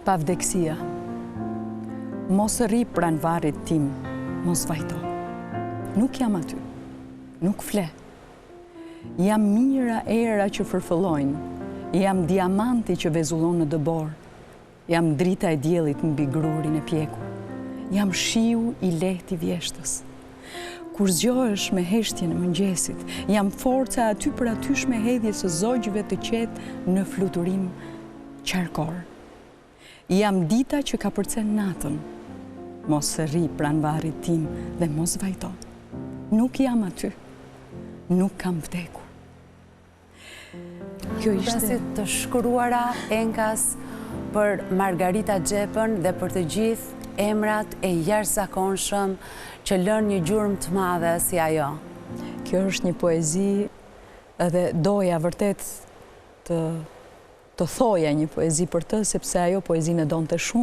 Pavdekësia. Mos rri pranë varrit tim, mos vajto. Nuk jam aty. Nuk fle. Jam mijëra era që fërfëllojnë. Jam diamanti që vezullon në dëborë. Jam drita e diellit mbi grurin e pjekur. Jam shiu i lehtë i vjeshtës. Kur zgjohesh me heshtjen e mëngjesit, jam forca e aty për atyshme e hedhjes së zogjve të qetë në fluturim qarkor. Jam dita që kapërcen natën. Mos rri pranë varrit tim dhe mos vajto. Nuk jam aty. Nuk kam vdekur. Kjo ishte të shkruara enkas për Margarita Xhepën dhe për të gjithë emrat e jashtëzakonshëm që lënë një gjurmë të madhe si ajo. Kjo është një poezi dhe doja vërtet të të thoja një poezi për të, sepse ajo poezinë e donte shumë.